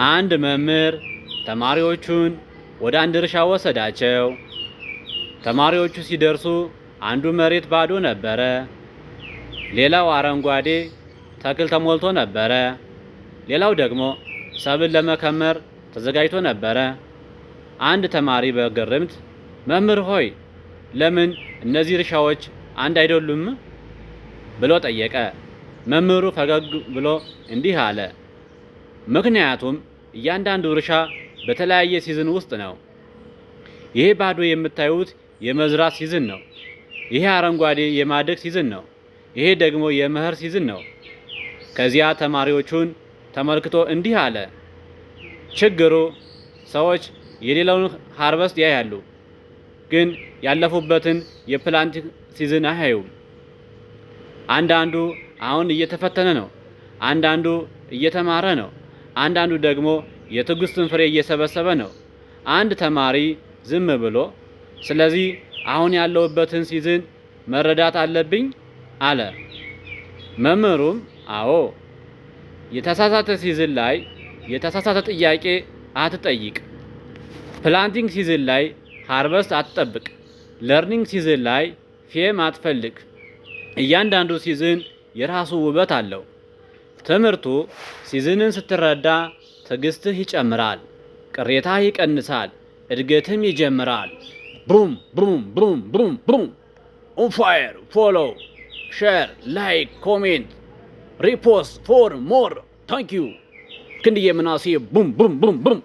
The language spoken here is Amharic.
አንድ መምህር ተማሪዎቹን ወደ አንድ እርሻ ወሰዳቸው። ተማሪዎቹ ሲደርሱ አንዱ መሬት ባዶ ነበረ፣ ሌላው አረንጓዴ ተክል ተሞልቶ ነበረ፣ ሌላው ደግሞ ሰብል ለመከመር ተዘጋጅቶ ነበረ። አንድ ተማሪ በግርምት "መምህር ሆይ፣ ለምን እነዚህ እርሻዎች አንድ አይደሉም?" ብሎ ጠየቀ። መምህሩ ፈገግ ብሎ እንዲህ አለ፣ "ምክንያቱም እያንዳንዱ እርሻ በተለያየ season ውስጥ ነው። ይሄ ባዶ የምታዩት የመዝራት season ነው። ይሄ አረንጓዴ የማደግ season ነው። ይሄ ደግሞ የመኸር season ነው።" ከዚያ ተማሪዎቹን ተመልክቶ እንዲህ አለ፣ "ችግሩ ሰዎች የሌላውን harvest ያያሉ፣ ግን ያለፉበትን የ planting season አያዩም። አንዳንዱ አሁን እየተፈተነ ነው፣ አንዳንዱ እየተማረ ነው፣ አንዳንዱ ደግሞ የትዕግስቱን ፍሬ እየሰበሰበ ነው።" አንድ ተማሪ ዝም ብሎ "ስለዚህ አሁን ያለሁበትን season መረዳት አለብኝ?" አለ። መምህሩም "አዎ፣ የተሳሳተ season ላይ የተሳሳተ ጥያቄ አትጠይቅ። Planting season ላይ harvest አትጠብቅ። Learning season ላይ fame አትፈልግ። እያንዳንዱ season የራሱ ውበት አለው።" ትምህርቱ season ን ስትረዳ ትዕግስትህ ይጨምራል፣ ቅሬታህ ይቀንሳል፣ እድገትም ይጀምራል። Boom boom boom boom boom, on fire! Follow, share, like, comment, repost for more. Thank you. ክንድዬ ምናሴ። Boom boom boom boom.